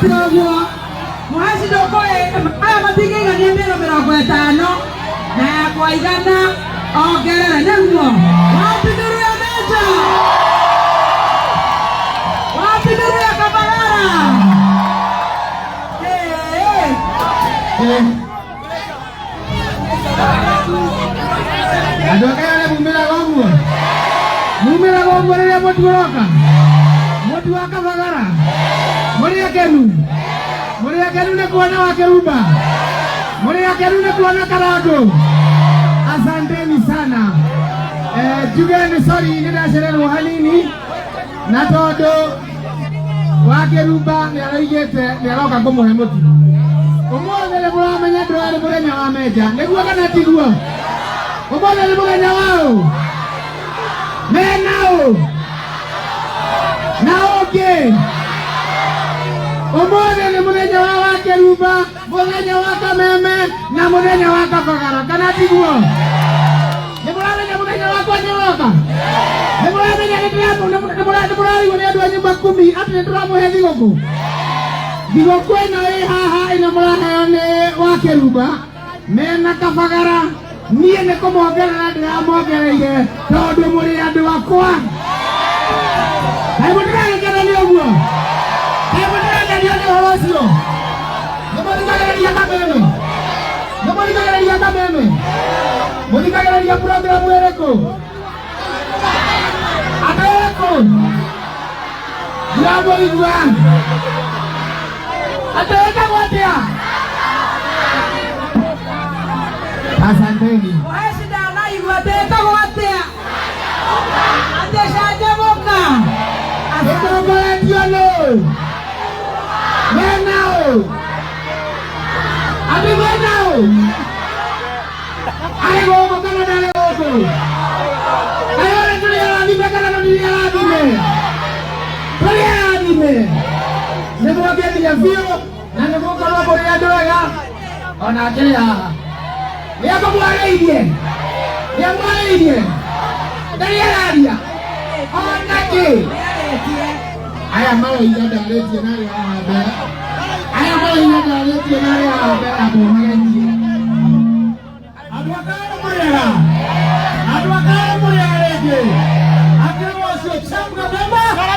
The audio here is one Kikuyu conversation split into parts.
Ũgwatire ũguo mũhaci ndũkũĩ aya matingĩigania mĩero 50 na yakwa 100 ongerere nĩguo wapi nduru ya Meja, wapi nduru ya Kabagara. Eh. Andũ a Kayole mumĩraga ũguo, mumĩraga ũguo rĩrĩa mũtu ũroka, mũtu wa Kabagara. Mũrĩ akenu, mũrĩ akenu nĩ kuona wa Kĩrumba, mũrĩ akenu nĩ kuona Karangũ. Asanteni sana. Njuge nĩ sorry nĩ ndacererwo hanini na tondũ wa Kĩrumba nĩ aroigĩte nĩ aroka kũmũhe mũtu ũmũthĩ. Nĩ mũramenya ndũrarĩ mũthenya wa Menja, nĩguo kana tiguo? Ũmũthĩ nĩ mũthenya waũ menaũ na ũngĩ. Ũmũthĩ nĩ mũthenya wa Kĩrumba, mũthenya wa Kameme na mũthenya wa Kabagara, kana tiguo? Nĩ mũramenya mũthenya wakwa nĩ ũroka? Nĩ mũramenya nĩ mũrarigwo nĩ andũ a nyumba kumi atĩ nĩ tũramũhe thigũkũ? Thigũkũ ĩno ĩ haha ĩno mũraheo nĩ wa Kĩrumba mena Kabagara. Niĩ nĩ kũmongerera ndĩramongereire tondũ mũrĩ andũ akwa. Kaĩ mũtiragĩkena nĩ ũguo? Kaĩ mũtirakenio nĩ ũhoro ũcio? Nĩ mũthikagĩrĩria Kameme? Nĩ mũthikagĩrĩria Kameme? Mũthikagĩrĩria programu ĩrĩkũ? Andũ ĩrĩkũ? Ndiramũigua. Atĩ ĩtagwo atĩa? Asanteni. Mũheci ndanaigua atĩ ĩtagwo atĩa? Atĩ canjamũka. Ĩtongoretio nũ? Menaũ? Andũ menaũ? Arĩ gũkũ kana ndarĩ gũkũ? Kayole tũrĩ arathime kana tũtirĩ arathime? Tũrĩ arathime. Nĩ mwangenia biũ na nĩ mũkorwo mũrĩ andũ ega ona akĩrĩ haha. Nĩ akũmwarĩirie? Nĩ amwarĩirie? Ndarĩ araria? Ona kĩ? Aya maroiga ndarĩtie na arĩa haha mbere. Aya maroiga ndarĩtie na arĩa haha mbere amũmagetie. Andũ a Kayole mũrĩega, andũ a Kayole mũrĩega rĩngĩ. Akĩrwo ũcio Chamga Mema aka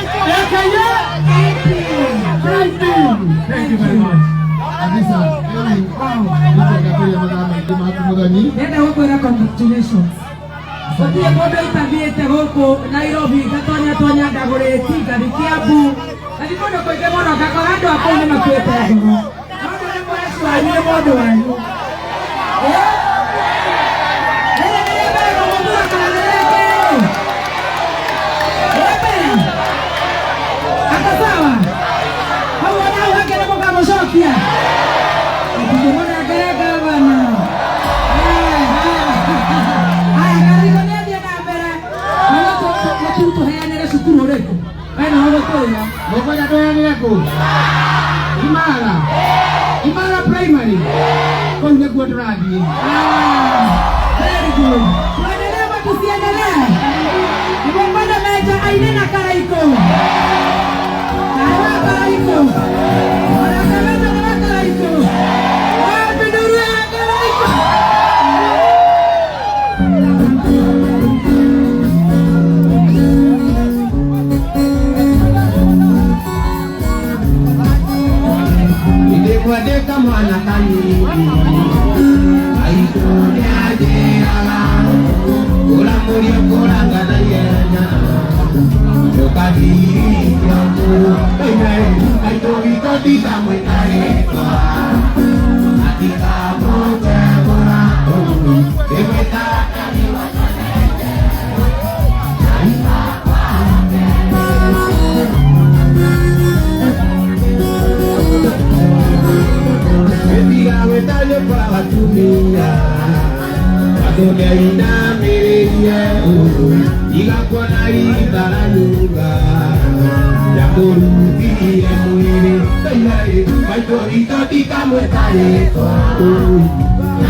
KP. Thank you very much. Kabisa. Nĩkwenda kũrĩa mathaa maingĩ maku mũthoni. Ndĩrenda gũkwĩra congratulations. Gũtirĩ mũndũ itathiĩte gũkũ Nairobi, ngatonya tonya ndagũrĩti, ngathi Kiambu, ngathi kũndũ kũingĩ mũno, ngakora andũ a kũu nĩ makuĩte ngoro. No ndũ nĩ mũheci wanyu, nĩ mũndũ wanyu. Eh? Rĩrĩ nĩ rĩa mbere kũmũthura kana nĩ rĩa kerĩ? Rĩa mbere. Ako sawa? Hau ona hau hangĩ nĩ mũkamũcokia. Tũkĩmũnengere gavana. Haya, Kariko nĩ athiĩ na mbere. Nĩguo tũheanĩre cukuru ũrĩkũ? We no ũgũtwĩra. Mũkwenda tũheanĩre kũ? Imara. Imara Primary. Kũu nĩkuo tũrathiĩ. Very good. Tuendelee ama tusiendelee? Nĩmũkwenda Meja aine na Karaikũ? Kawa Karaikũ. Ona Kameja nĩ wa Karaikũ. Wapi nduru ya Karaikũ? Ndĩkwendete mwana kanini, maitũ nĩanjĩraga kũra mũriũ kũranga na ihenya ndũkathirithio maitũ witũ ndikamwĩta rĩtwa atikamũtegũra ndĩmwĩta. Ĩtiga gwĩta nyũkwa atumia andũ nĩainamĩrĩrie igakuona itharanyuga yamũruthirie mwĩrĩ maitũ witũ ndikamwĩta rĩtwa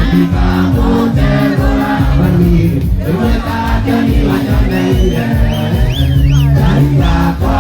ndikamũtegũra mami ndĩmwĩta Kĩoni wanyoneire Ngai wakwa.